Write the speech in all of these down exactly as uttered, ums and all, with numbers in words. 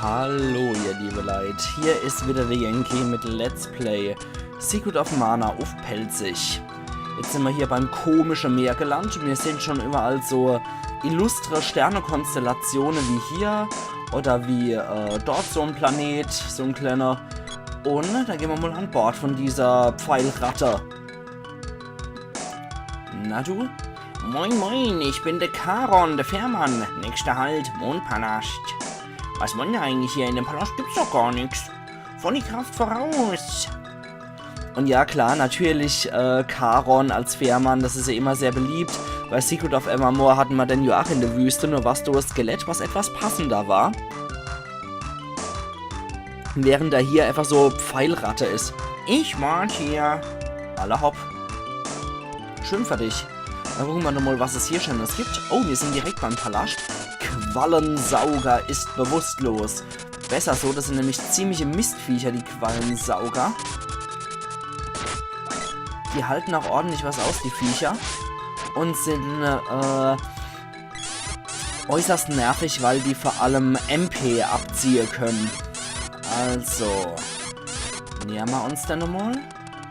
Hallo ihr liebe Leit, hier is wieder de Yankee mit Let's Play Secret of Mana uff Pälzisch. Jetzt sin mer hier beim komische Meer gelandet. Mir sehn schon überall so illustre Sternekonstellatione wie hier oder wie äh, dort so en Planet, so en kleiner. Un dann gehn mer mol an Bord von dieser Pfeilratte. Na du? Moin, moin, ich bin de Karon, de Fährmann. Nächster Halt, Mondpalast. Was wollen wir eigentlich hier? In dem Palast gibt's doch gar nix. Voll die Kraft voraus. Un ja, klar, natürlich, äh, Karon als Fährmann, das is ja immer sehr beliebt. Bei Secret of Evermore hatte mer den jo ach in de Wüste, nur war's do das Skelett, was etwas passender war. Während er hier einfach so Pfeilratte is. Ich wart hier. Alla hopp. Schön für dich. Dann gucke mer noch mol, was es hier Schönes gibt. Oh, mir sin direkt beim Palast. Quallensauger ist bewusstlos. Besser so, das sin nämlich ziemliche Mistviecher, die Quallensauger. Die halten auch ordentlich was aus, die Viecher. Un sin, äh, äußerst nervig, weil die vor allem M P abziehe können. Also, näher mer uns dann nochmol.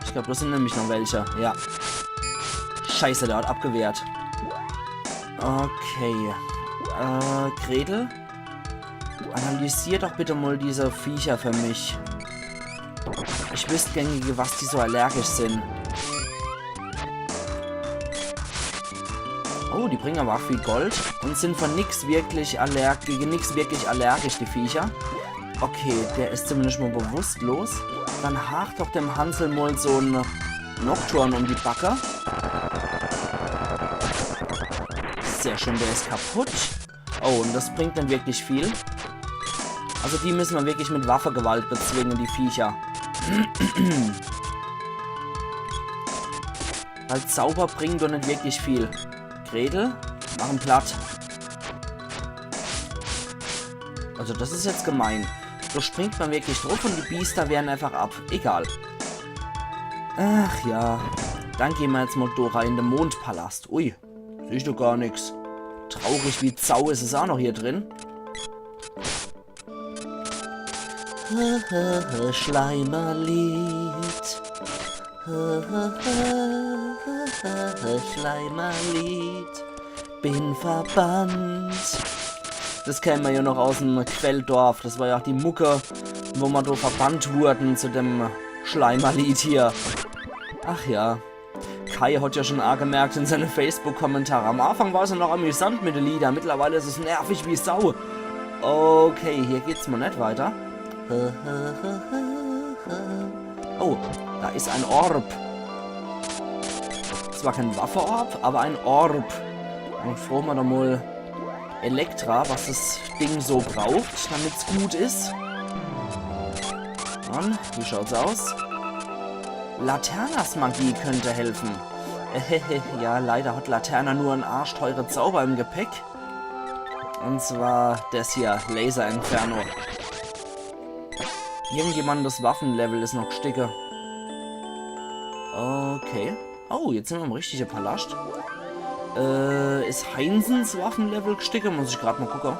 Ich glaub, das sin nämlich noch welche. Ja. Scheiße, der hat abgewehrt. Okay. Äh, Gretel? Analysier doch bitte mol diese Viecher für mich. Ich wüsst gern, gege was die so allergisch sin. Oh, die bringen aber auch viel Gold un sin von nix wirklich allerg gege nix wirklich allergisch, die Viecher. Okay, der is zumindest mol bewusstlos. Dann hack doch dem Hansel mol so en Nocturne um die Backe. Sehr schön, der is kaputt. Oh, un das bringt dann wirklich viel. Also die müsse mer wirklich mit Waffegewalt bezwinge, die Viecher. Weil Zauber bringen doch net wirklich viel. Gretel, mach en platt. Also das is jetzt gemein. Do springt mer wirklich druff un die Biester wehren einfach ab. Egal. Ach ja. Dann gehn mer jetzt mol do rein in de Mondpalast. Ui. Siehst du gar nix. Traurig wie Sau is es auch noch hier drin. Schleimerlied. Schleimerlied. Bin verbannt. Das kenne mer ja noch aus dem Quelldorf. Das war ja auch die Mucke, wo mer do verbannt wurden zu dem Schleimerlied hier. Ach ja. Kai hat ja schon angemerkt in seine Facebook-Kommentare. Am Anfang war's ja noch amüsant mit de Lieder, mittlerweile is es nervig wie Sau. Okay, hier geht's mol net weiter. Oh, da is en Orb. Zwar kein Waffe-Orb, aber en Orb. Dann froge mer doch mol Elektra, was das Ding so braucht, damit's gut is. Dann, wie schaut's aus? Laternas Magie könnte helfen. Ja, leider hat Laterna nur en arschteure Zauber im Gepäck. Un zwar das hier, Laser Inferno. Irgendjemand das Waffenlevel is noch gsticke. Okay. Oh, jetzt sin mer im richtige Palast. Äh, is Heinsens Waffenlevel gsticke? Muss ich grad mol gucke.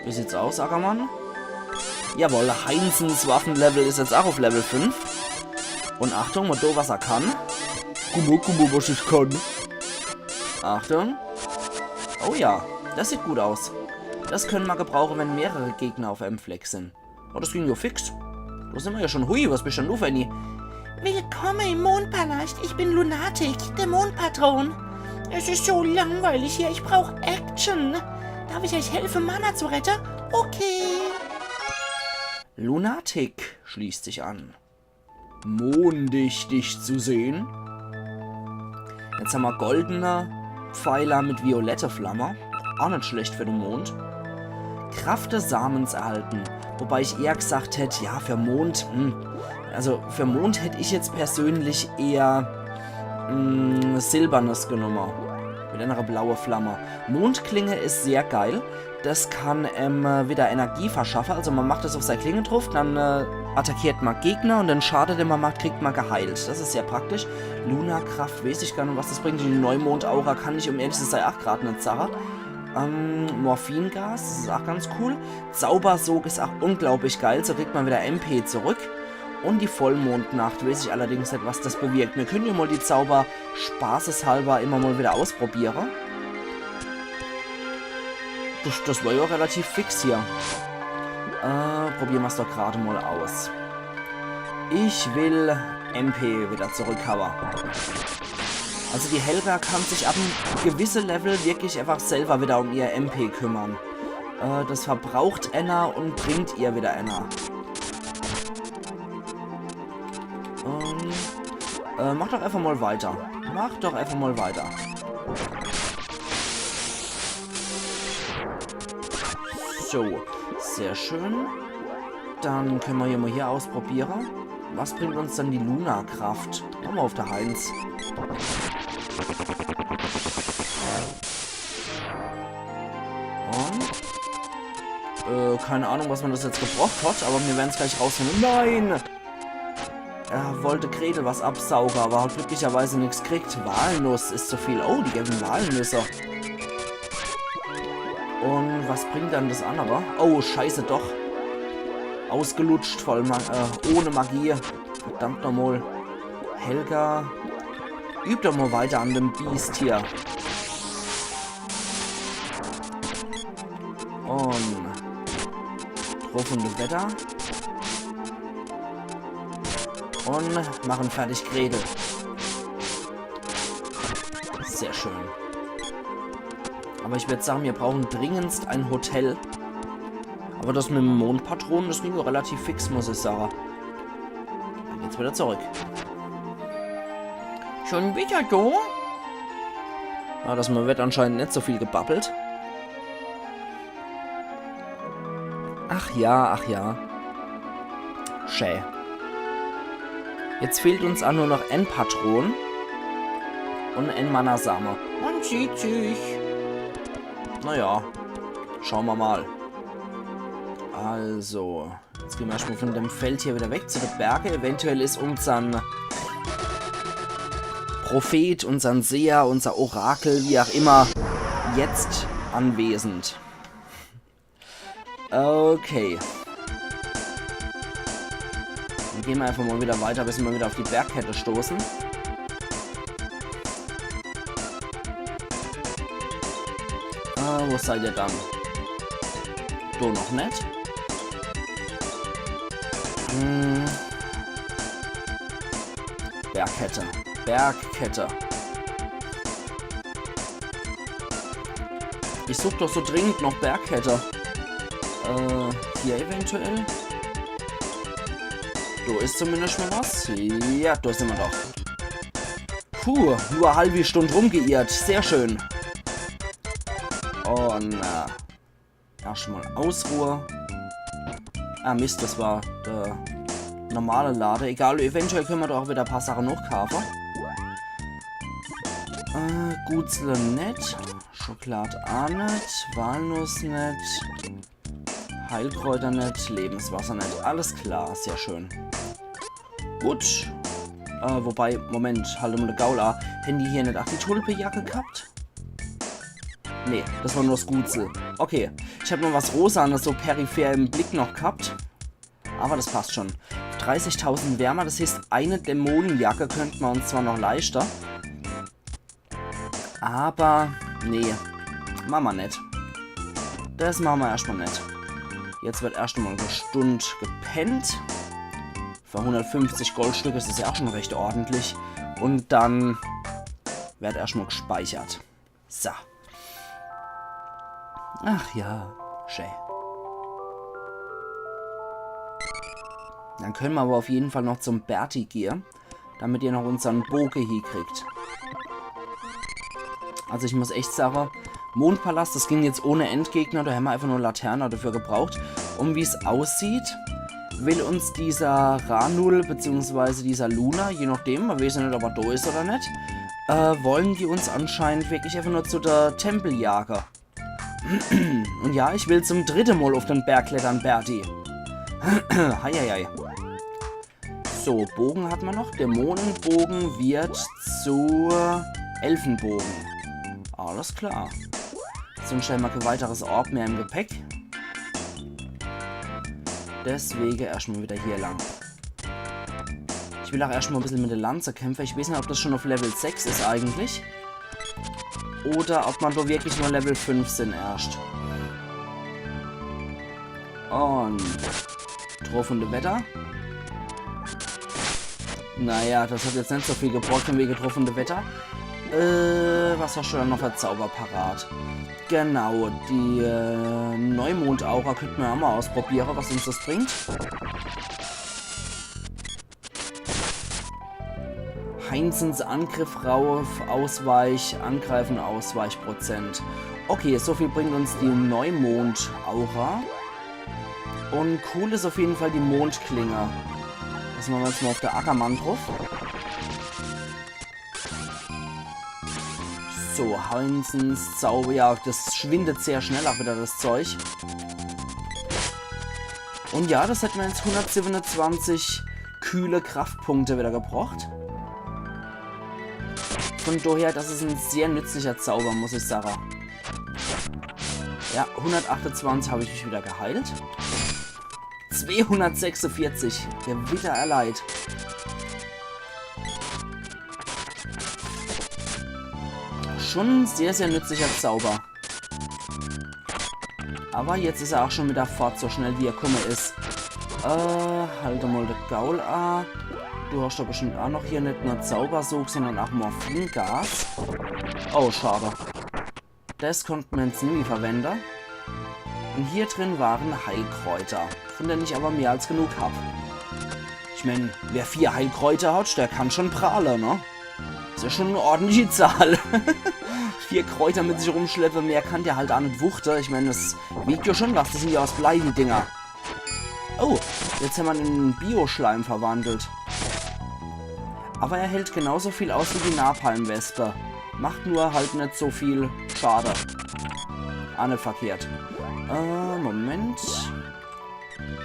Wie sieht's aus, Ackermann? Jawohl, Heinsens Waffenlevel is jetzt auch auf Level fünf. Un Achtung, mol do, was er kann. Guck mol, guck mol, was ich kann. Achtung. Oh ja, das sieht gut aus. Das könne mer gebrauche, wenn mehrere Gegner auf em Fleck sin. Oh, das ging ja fix. Do sin mer ja schon. Hui, was bist dann du für eine? Willkommen im Mondpalast. Ich bin Lunatik, der Mondpatron. Es ist so langweilig hier. Ich brauch Action. Darf ich euch helfen, Mana zu retten? Okay. Lunatik schließt sich an. Mondig dich zu sehen. Jetzt ham mer goldene Pfeiler mit violette Flamme. Auch net schlecht für den Mond. Kraft des Samens erhalten. Wobei ich eher gesagt hätt, ja, für Mond, hm. Also für Mond hätt ich jetzt persönlich eher, hm, Silbernes genommen. Mit einer blaue Flamme. Mondklinge is sehr geil. Das kann em wieder Energie verschaffe. Also man macht das auf sei Klinge druff, dann äh, attackiert man Gegner und den Schade, den man macht, kriegt man geheilt. Das is sehr praktisch. Luna-Kraft, weiß ich gar net, was das bringt. Die Neumond-Aura kann ich, um ehrlich zu sein, ach grad net sage. Ähm, Morphingas, das is ach ganz cool. Zaubersog is ach unglaublich geil, so kriegt ma wieder M P zurück. Un die Vollmondnacht, weeß ich allerdings net, was das bewirkt. Mir könne jo mal die Zauber spaßeshalber immer mal wieder ausprobiere. Das, das war jo relativ fix hier. Äh, probiere ma's doch grad mal aus. Ich will M P wieder zurückhawe. Also die Helga kann sich ab em gewisse Level wirklich einfach selber wieder um ihr M P kümmere. Äh, das verbraucht enner un bringt ihr wieder enner. Un, äh, mach doch einfach mal weiter. Mach doch einfach mal weiter. So, sehr schön. Dann könne ma jo mal hier ausprobiere. Was bringt uns dann die Luna-Kraft? Mache ma auf der Heinz. Un? Äh, keine Ahnung, was ma das jetzt gebracht hat, aber mir werden's gleich rausfinne. Nein! Er wollte Gretel was absauge, aber hat glücklicherweise nix kriegt. Walnuss is zu viel. Oh, die geben Walnüsse. Un was bringt dann das andere? Oh, scheiße, doch. Ausgelutscht, voll Ma äh, ohne Magie. Verdammt nochmal. Helga, üb doch mal weiter an dem Biest hier. Un druff un weiter. Un mache fertig Gretel. Sehr schön. Aber ich würd sage, mir brauche dringendst e Hotel. Aber das mit em Mondpatron, das ging jo relativ fix, muss ich sage. Dann geht's wieder zurück. Schon wieder do? Ah, das mal wird anscheinend net so viel gebabbelt. Ach ja, ach ja. Schä. Jetzt fehlt uns ach nur noch e Patron un e Mana-Same. Man sieht sich. Naja, schaue ma mal. Also, jetzt gehn ma erstmal von dem Feld hier wieder weg zu de Berge. Eventuell is unsern Prophet, unsern Seher, unser Orakel, wie auch immer, jetzt anwesend. Okay. Dann gehn ma einfach mal wieder weiter, bis ma wieder auf die Bergkette stoße. Ah, wo seid ihr dann? Do noch net. Hm. Bergkette. Bergkette. Ich such doch so dringend noch Bergkette. Äh, hier eventuell? Do is zumindest mal was. Ja, do sin ma doch. Puh, nur e halbi Stund rumgeirrt. Sehr schön. Un, äh, erstmal ausruhe. Ah, Mist, das war de normale Lade. Egal, eventuell könne ma doch auch wieder e paar Sache noch kaafe. Äh, Gutsle net. Schokolad ach net. Walnuss net. Heilkräuter net. Lebenswasser net. Alles klar, sehr schön. Gut. Äh, wobei, Moment, halt mal de Gaul a. Hän die hier net ach die Tulpejacke gehabt? Nee, das war nur das Gutsel. Okay, ich hab nur was Rosanes so peripher im Blick noch gehabt. Aber das passt schon. Dreißigtausend Wärmer, das heißt, eine Dämonenjacke könnt ma uns zwar noch leischte. Aber, nee, mache ma net. Das mache ma erstmal net. Jetzt wird erstmal e Stund gepennt. Für hundertfünfzig Goldstücke is das ja auch schon recht ordentlich. Und dann wird erstmal gespeichert. So. Ach ja, schä. Dann könne ma aber auf jeden Fall noch zum Berti gehe, damit er noch unsern Boge hiekriegt. Also ich muss echt sage, Mondpalast, das ging jetzt ohne Endgegner, da hämmer einfach nur Laterna dafür gebraucht. Und wie's aussieht, will uns dieser Ranul beziehungsweise dieser Luna, je nachdem, ma weeß ja net, ob er do is oder net, äh, wollen die uns anscheinend wirklich einfach nur zu der Tempeljage. Und ja, ich will zum dritte Mal auf den Berg klettern, Berti. Heieiei. So, Bogen hat ma noch. Dämonenbogen wird zu Elfenbogen. Alles klar. Sunscht hämmer kä weiteres Orb mehr im Gepäck. Deswege erscht mol wieder hier lang. Ich will ach erscht mol e bissel mit de Lanze kämpfe. Ich weeß net, ob des schun uff Level sechs is eigentlich. Oder ob mer do wirklich nur Level fünf sin erscht. Un Truffende Wetter. Naja, des hat jetzt net so viel gebracht vun wege Truffende Wetter. Äh, was hoscht du dann noch fer Zauber parat? Genau, die äh, Neumond-Aura könnt mer ach mol ausprobiere, was uns des bringt. Heinzens Angriff rauf, Ausweich, Angreifen, Ausweichprozent. Okay, so viel bringt uns die Neumond-Aura. Un cool is uff jeden Fall die Mondklinge. Des mache mer jetzt mol uff de Ackermann druff. So, Heinzens Zauber. Ja, des schwindet sehr schnell ach wieder, des Zeug. Un ja, des hat mer jetzt hundertsiebenundzwanzig kühle Kraftpunkte wieder gebracht. Vun doher, des is en sehr nützlicher Zauber, muss ich sage. Ja, hundertachtundzwanzig hab ich mich wieder geheilt. Zweehundertsechsundvierzig. Gewitter erleid. Schun sehr, sehr nützlicher Zauber. Awwer jetzt is er ach schun wieder fort, so schnell wie er kumme is. Äh, halt emol de Gaul a. Du hoscht doch bestimmt ach noch hier net nur Zaubersog, sondern ach Morphingas. Oh, schade. Des konnt mer jetzt nimmi verwende. Un hier drin ware Heilkräuter, vun dene ich awwer mehr als genug hab. Ich mein, wer vier Heilkräuter hat, der kann schun prahle, ne? Is jo schun e ordentliche Zahl. Vier Kräuter mit sich rumschleppe, mehr kann der halt ach net wuchte. Ich mein, des wiegt jo schun was, des sin jo aus Blei, die Dinger. Oh, jetzt hämmer en in Bio-Schleim verwandelt. Awwer er hält genauso viel aus wie die Napalm-Wespe. Macht nur halt net so viel Schade. Ach net verkehrt. Äh, Moment.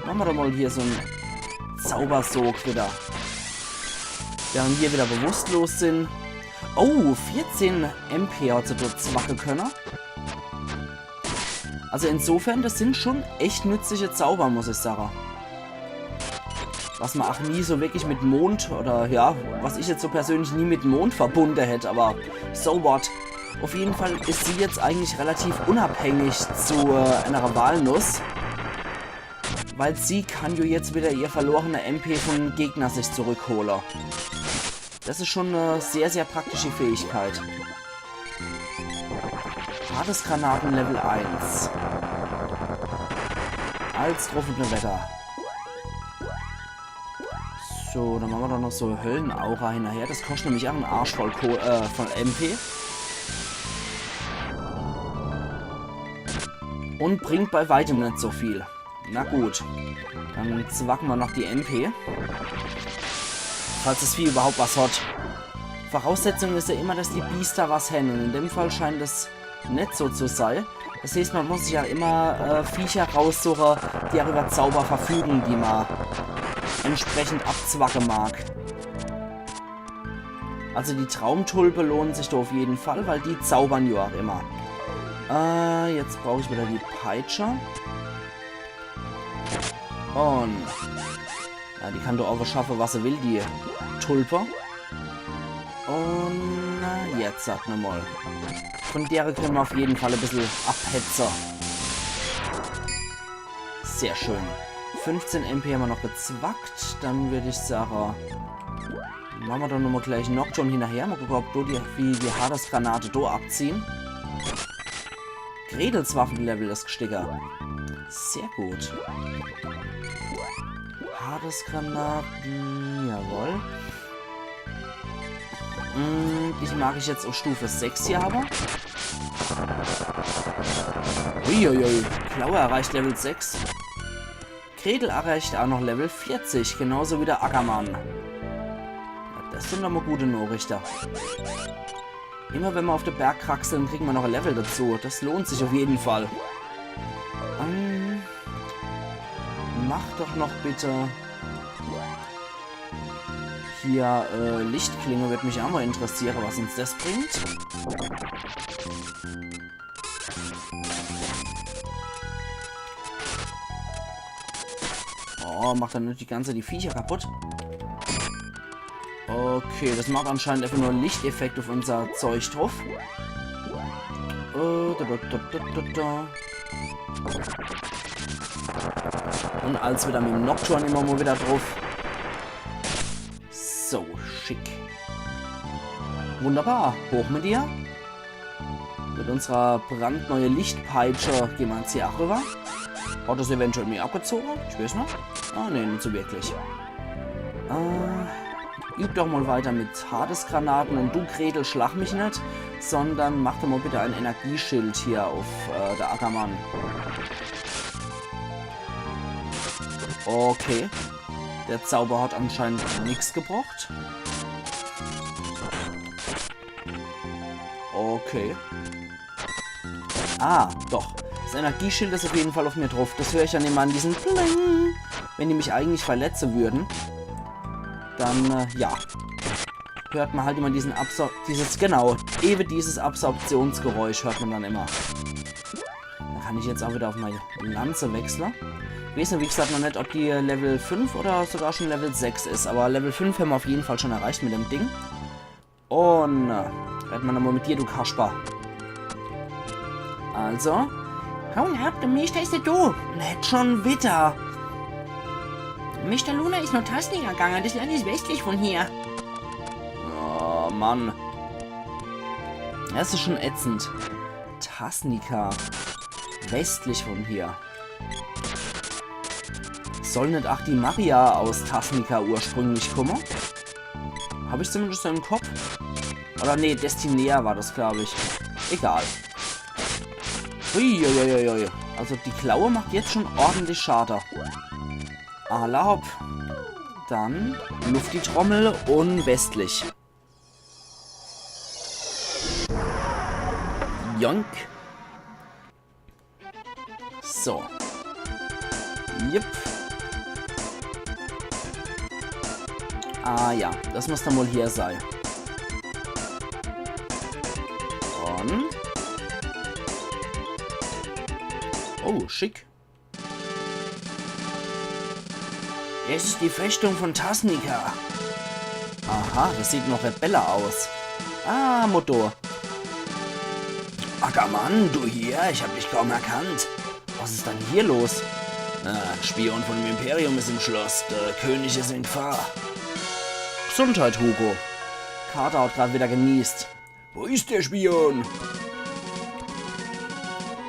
Mache mer doch mol hier so en Zaubersog wieder. Während mer wieder bewusstlos sin. Oh, vierzehn M P hat se dort zwacke könne. Also insofern, des sin schun echt nützliche Zauber, muss ich sage. Was mer ach nie so wirklich mit Mond oder, ja, was ich jetzt so persönlich nie mit Mond verbunde hätt, awwer so what. Uff jeden Fall is sie jetzt eigentlich relativ unabhängig zu äh, enere Walnuss. Weil sie kann jo jetzt wieder ihr verlorene M P vun Gegner sich zurückhole. Des is schun e sehr, sehr praktische Fähigkeit. Hades-Granaten Level eins. Als Truffende Wetter. So, dann mache mer doch noch so Höllenaura hinnerher. Des koscht nämlich ach en Arsch voll, Co äh, voll M P. Un bringt bei weitem net so viel. Na gut. Dann zwacke mer noch die M P. Falls des Vieh iwwerhaupt was hat. Voraussetzung is jo immer, dass die Biester was hän. Un in dem Fall scheint des net so zu sei. Des heeßt, mer muss sich jo immer äh, Viecher raussuche, die ach iwwer Zauber verfüge, die mer entsprechend abzwacke mag. Also die Traumtulpe lohnt sich do uff jeden Fall, weil die zaubern jo ach immer. Äh, jetzt brauch ich wieder die Peitsche. Un ja, die kann do ach schaffe, was se will, die Tulpe. Un äh, jetzt sag mer mol. Vun dere könne mer uff jeden Fall e bissel abhetze. Sehr schön. Fünfzehn M P hämmer noch gezwackt. Dann würd ich sage, mache mer doch nochmol gleich Nocturne hinnerher. Mol gucke, ob do die, wie die Hades-Granate do abziehe. Gretels Waffelevel is gstiege. Sehr gut. Hades-Granaten, jawohl. Hm, die mag ich jetzt uff Stufe sechs hier hawwe. Uiuiui, Klaue erreicht Level sechs. Gretel erreicht ach noch Level vierzig, genauso wie de Ackermann. Ja, des sin doch mol gute Norichte. Immer wenn mer uff de Berg kraxle, kriege mer noch e Level dazu. Des lohnt sich uff jeden Fall. Ähm, mach doch noch bitte hier, äh, Lichtklinge, würd mich ach mol interessiere, was uns des bringt. Oh, macht dann net die ganze die Viecher kaputt. Okay, das macht anscheinend einfach nur en Lichteffekt auf unser Zeug drauf. Äh, da, da, da, da, da, da. Und als wieder mit dem Nocturne immer mal wieder drauf. So, schick. Wunderbar. Hoch mit dir. Mit unserer brandneue Lichtpeitsche gehen wir ans hier auch rüber. Hat das eventuell mir abgezogen? Ich weiß nicht. Ah, nee, nicht so wirklich. Äh, üb doch mal weiter mit Hades-Granaten und du, Gretel, schlag mich nicht, sondern mach doch mal bitte ein Energieschild hier auf, äh, der Ackermann. Okay. Der Zauber hat anscheinend nichts gebracht. Okay. Ah, doch. Das Energieschild ist auf jeden Fall auf mir drauf. Das höre ich dann immer an diesem Pling. Wenn die mich eigentlich verletzen würden, dann, äh, ja. Hört man halt immer diesen Absor-, dieses, genau, eben dieses Absorptionsgeräusch hört man dann immer. Dann kann ich jetzt auch wieder auf meine Lanze wechseln. Ich weiß nicht, wie gesagt, noch nicht, ob die Level fünf oder sogar schon Level sechs ist, aber Level fünf haben wir auf jeden Fall schon erreicht mit dem Ding. Und, äh, reden wir nochmal mit dir, du Kasper. Also. Hau ab, der Meister ist ja du. Nicht schon wieder. Meister Luna ist nach Tasnica gegangen. Das Land ist westlich von hier. Oh, Mann. Das ist schon ätzend. Tasnica. Westlich von hier. Soll nicht ach die Maria aus Tasnica ursprünglich kommen? Hab ich zumindest so im Kopf. Oder nee, Destinea war das, glaub ich. Egal. Uiuiuiui. Also die Klaue macht jetzt schon ordentlich Schade. Alla hopp. Dann Luft die Trommel und westlich. Jonk. So. Yep. Ah ja, das muss dann wohl hier sein. Und... Oh, schick. Es ist die Festung von Tasnica. Aha, das sieht noch Rebelle aus. Ah, Motto. Ackermann, du hier? Ich hab dich kaum erkannt. Was ist denn hier los? Ah, ein Spion von dem Imperium ist im Schloss. Der König ist in Gefahr. Gesundheit, Hugo. Carter hat grad wieder geniest. Wo ist der Spion?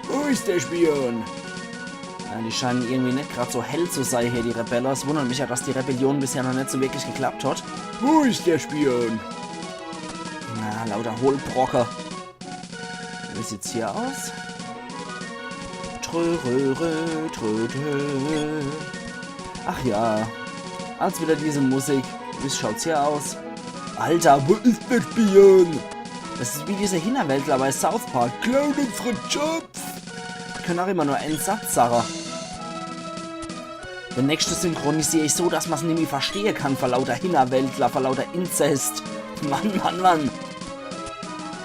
Wo ist der Spion? Ja, die scheinen irgendwie net grad so hell zu sein hier, die Rebelle. Es wundert mich ja, dass die Rebellion bisher noch net so wirklich geklappt hat. Wo ist der Spion? Na, lauter Hohlbrocke. Wie sieht's hier aus? Trö, rö, rö, trö, trö. Ach ja. Als wieder diese Musik. Wie schaut's hier aus? Alter, wo ist der Spion? Das ist wie diese Hinnerwäldler bei South Park. Klauen unsere Jobs. Die können auch immer nur einen Satz sagen. Die nächste synchronisiere ich so, dass man's nimmi verstehe kann, vor lauter Hinnerwäldler, vor lauter Inzest. Mann, Mann, Mann.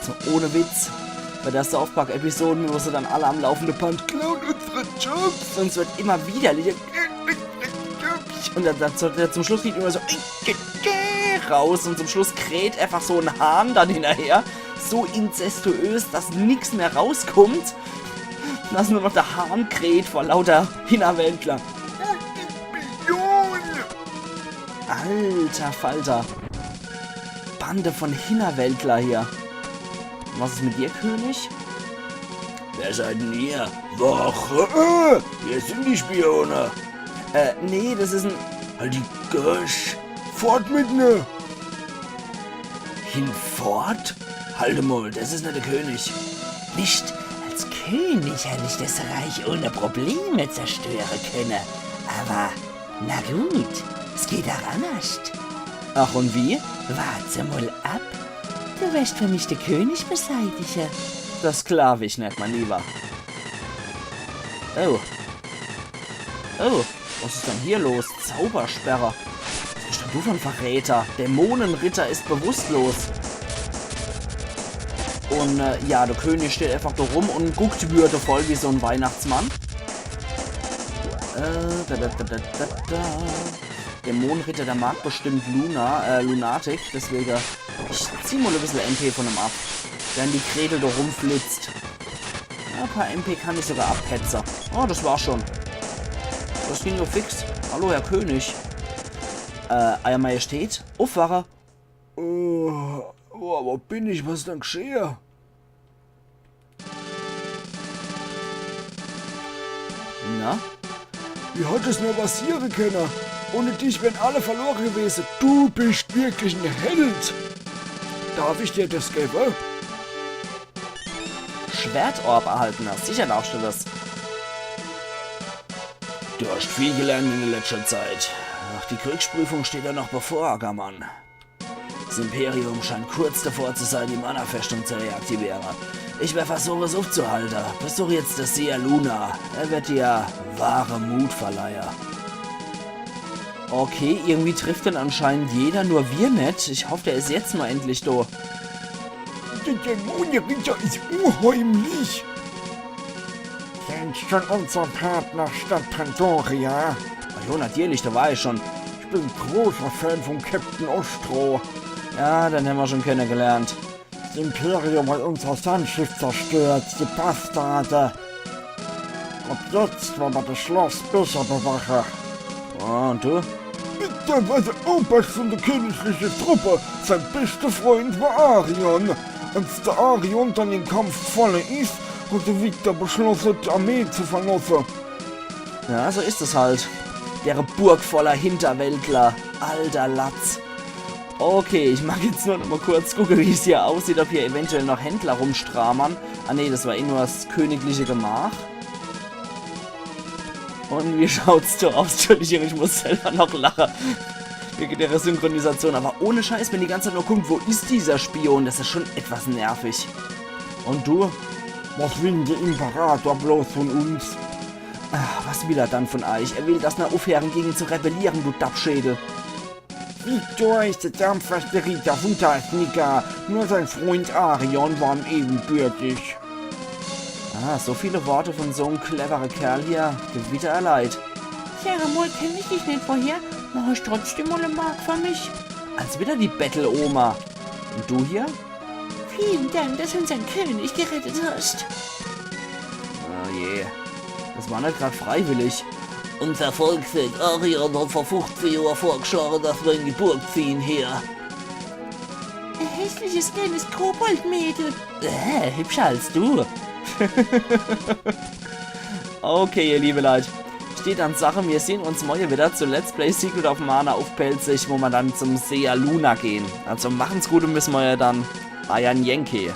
So, ohne Witz. Bei der South Park-Episode, wo sie dann alle am laufenden Band klauen unsere Jobs. Und es wird immer wieder Lieder. Und dann, dann, dann zum Schluss geht immer so raus und zum Schluss kräht einfach so ein Hahn dann hinterher. So inzestuös, dass nix mehr rauskommt. Dass nur noch der Hahn kräht vor lauter Hinnerwäldler. Alter Falter. Bande von Hinnerwäldler hier. Was ist mit dir, König? Wer seid denn ihr? Wache! Äh, wir sind die Spione. Äh, nee, das ist ein... Halt die Gosch. Fort mit mir. Hinfort? Halt mal, das ist nicht der König. Nicht als König hätt ich das Reich ohne Probleme zerstören können. Aber na gut, es geht auch anders. Ach, und wie? Warte mal ab. Du wirst für mich den König beseitigen. Das glaub ich nicht, mein Lieber. Oh. Oh, was ist denn hier los? Zaubersperre. Was bist denn du für ein Verräter? Dämonenritter ist bewusstlos. Und, äh, ja, der König steht einfach da rum und guckt würdevoll wie so ein Weihnachtsmann. Äh, da, da, da, da, da, da. Der Mondritter, der mag bestimmt Luna, äh, Lunatic, deswege ich zieh mol e bissel M P von em ab. Während die Gretel do rumflitzt. Ja, e paar M P kann ich sogar abpetze. Oh, das war schon. Das ging jo fix. Hallo, Herr König. Äh, Eier Majestät, uffwache. Äh, wo, wo bin ich? Was is dann g'schehe? Na? Wie hat es nur passiere kenne? Ohne dich wären alle verlore gewese. Du bist wirklich en Held. Darf ich dir das gewwe? Schwertorb erhalten hast. Sicher darfst du das. Du hast viel gelernt in der letzten Zeit. Doch die Kriegsprüfung steht ja noch bevor, Ackermann. Das Imperium scheint kurz davor zu sein, die Mana-Festung zu reaktivieren. Ich werde versuchen, es aufzuhalten. Besuch jetzt den Seher Luna. Er wird dir wahre Mut verleihen. Okay, irgendwie trifft den anscheinend jeder, nur wir net. Ich hoff, der is jetzt mol endlich do. Der Dämonenritter is unheimlich. Kennst schon unser Partner Stadt Pandoria? Na jo, natürlich, do war ich schon. Ich bin großer Fan von Captain Ostro. Ja, den hämmer schon kennegelernt. Das Imperium hat unser Sandschiff zerstört, die Bastarde. Ab jetzt wollen wir das Schloss besser bewachen. Oh, und du? Bitte werde Oberst von der königlichen Truppe. Sein bester Freund war Arion. Als der Arion dann im Kampf gefallen ist, hat der Victor beschlossen, die Armee zu verlassen. Ja, so ist es halt. Dere Burg voller Hinterwäldler. Alter Latz. Okay, ich mag jetzt nur noch mal kurz gucken, wie es hier aussieht, ob hier eventuell noch Händler rumstramern. Ah nee, das war eh nur das königliche Gemach. Und wie schaut's do aus? Entschuldigung, ich muss selber noch lachen. Wegen der Synchronisation. Aber ohne Scheiß, wenn die ganze Zeit nur kommt, wo ist dieser Spion? Das ist schon etwas nervig. Und du? Was will denn der Imperator bloß von uns? Ah, was will er dann von euch? Er will, dass ihr aufhören, gegen zu rebellieren, du Dappschädel. Victor ist der tapferste Ritter von Tasnica. Nur sein Freund Arion war ihm ebenbürtig. Ah, so viele Worte von so einem cleveren Kerl hier. Gewitter erleid. Sag mal, kenn ich dich net woher? Mach ich trotzdem mal e Mark für mich? Als wieder die Betteloma. Und du hier? Vielen Dank, dass du unseren König gerettet hast. Oh je. Das war net grad freiwillig. Unser Volk sagt, Arion hat vor fünfzig Jahren vorgeschlagen, dass wir in die Burg ziehen hier. Ein hässliches kleines Koboldmädel. Äh, hübscher als du. Okay, ihr liebe Leute. Steht an Sache, wir sehen uns morgen wieder zu Let's Play Secret of Mana auf Pälzisch, wo wir dann zum Seher Luna gehen. Also machen's gut und bis morgen dann. Euer Yankee.